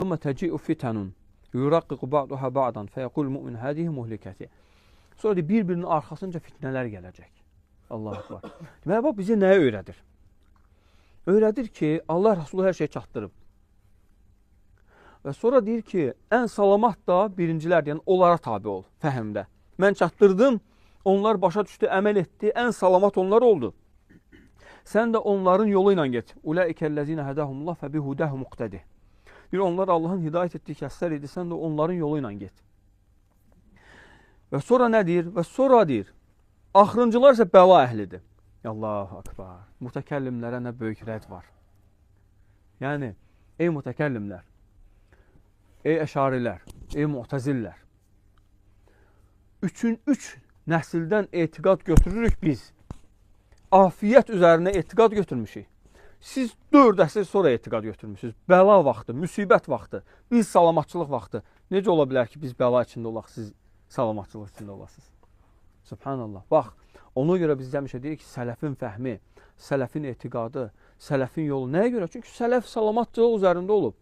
Thumma təci'u fitanun yuraqqiqu ba'duha ba'dan fəyəqul mu'min hadihi muhlikəti. Sonra deyir, bir-birinin arxasınca fitnələr gələcək. Allahu Akbar. Deməli, bax, bizə nəyə öyrədir? Öyrədir ki, Allah Rəsulu hər şeyi çatdırıb. Və sonra deyir ki, ən salamat da birincilərdir, yəni onlara tabi ol fəhmdə. Mən çatdırdım, onlar başa düşdü, əməl etdi, ən salamat onlar oldu. Sən də onların yolu ilə get. Ulaikəl-ləzinə hədəhumullah fəbihudəhum muqtədi. Deyir, onlar Allahın hidayət etdiyi kəslər idi, sən də onların yolu ilə get. Və sonra nə deyir? Və sonra deyir, axırıncılar isə bəla əhlidir. Allahu akbar. Mütəkəllimlərə nə böyük rədd var. Yəni, ey mütəkəllimlər, ey əşarilər, ey mu'təzillər, üç nəsildən etiqad götürürük biz. Afiyyət üzərinə etiqad götürmüşük. Siz 4 əsr sonra etiqad götürmüşsünüz. Bəla vaxtı, müsibət vaxtı, biz salamatçılıq vaxtı. Necə ola bilər ki, biz bəla içində olaq, siz salamatçılıq içində olasınız? Subhanallah. Bax, ona görə biz həmişə deyirik ki, sələfin fəhmi, sələfin etiqadı, sələfin yolu. Nəyə görə? Çünki sələf salamatçılıq üzərində olub.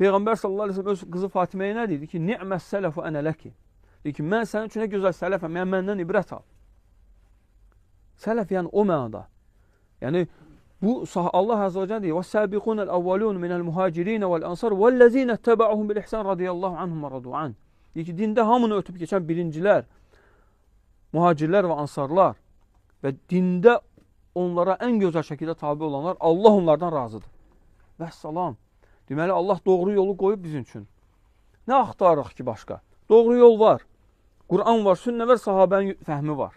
Peyğəmbər sallallahu əleyhi və səlləm öz qızı Fatiməyə nə deyir ki, ni'məs sələfu ənə ləki. Deyir ki, mən sənin üçün nə gözəl sələfəm, yəni məndən ibrət al. Sələf yəni o mənada. Yəni bu Allah Azza və Cəllə deyir: "Və-sabiqunəl əvvəlun minəl muhacirin vəl-ansar vəl-ləzinə təbəuhum bil-ihsan radiyallahu anhum və radu an." Deyir ki, dində hamını ötüb keçən birincilər, muhacirlər və ansarlar və dində onlara ən gözəl şəkildə tabi olanlar, Allah onlardan razıdır. Vəssalam. Deməli, Allah doğru yolu qoyub bizim üçün. Nə axtarırıq ki başqa? Doğru yol var. Quran var, sünnə var, sahabənin fəhmi var.